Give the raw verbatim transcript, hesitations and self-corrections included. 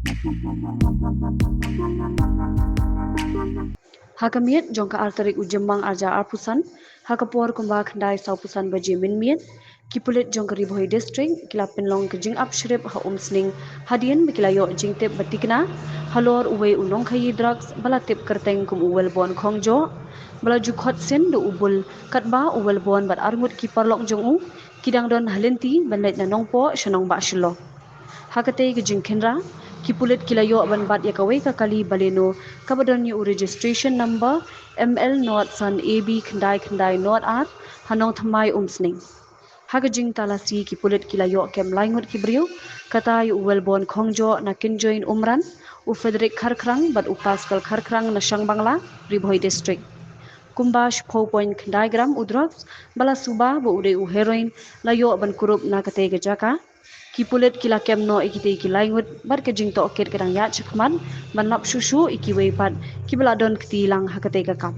Ha ka miet jong ka ar tarik u Jymmang arja arpusan, ha ka por kumba khyndai sawpusan baje mynmiet, ki pulit jong ka Ri Bhoi District ki la pynlong ka jingap shrip ha Umsning hadien ba ki la ïoh jingtip ba tikna halor uwei u nongkhaïi drugs ba la tip kyrteng kum u Welborn Khongjoh ba la ju khot sin da u bul, katba u Welborn bad arngut ki paralok jong u ki dang don ha lynti ban leit na Nongpoh sha Nongbah Shillong. Ha katei ka jingkhynra, ki pulit ki la ïoh ban bat ïa kawei ka kali Baleno kaba don ïa u registration number M L not san A B khyndai khyndai not ar ha Nongthymmai Umsning. Ha ka jingtalasi ki pulit ki la ïoh kem lai ngut ki briew, kata ïa u Welborn Khongjoh na Kynjoin Umran, u Frederick Kharkhrang bad u Pascal Kharkhrang na Shangbangla, Ri Bhoi District. Kumba shiphew point khyndai gram u drugs ba la suba ba u dei u heroin la ïoh ban kurup na katei ka jaka. Ki pulit ki la kem noh ïa kitei ki lai ngut bad ka jingtohkit ka dang ïaid shakhmat ban lap shuh shuh ïa kiwei pat kiba la don kti lang ha katei ka kam.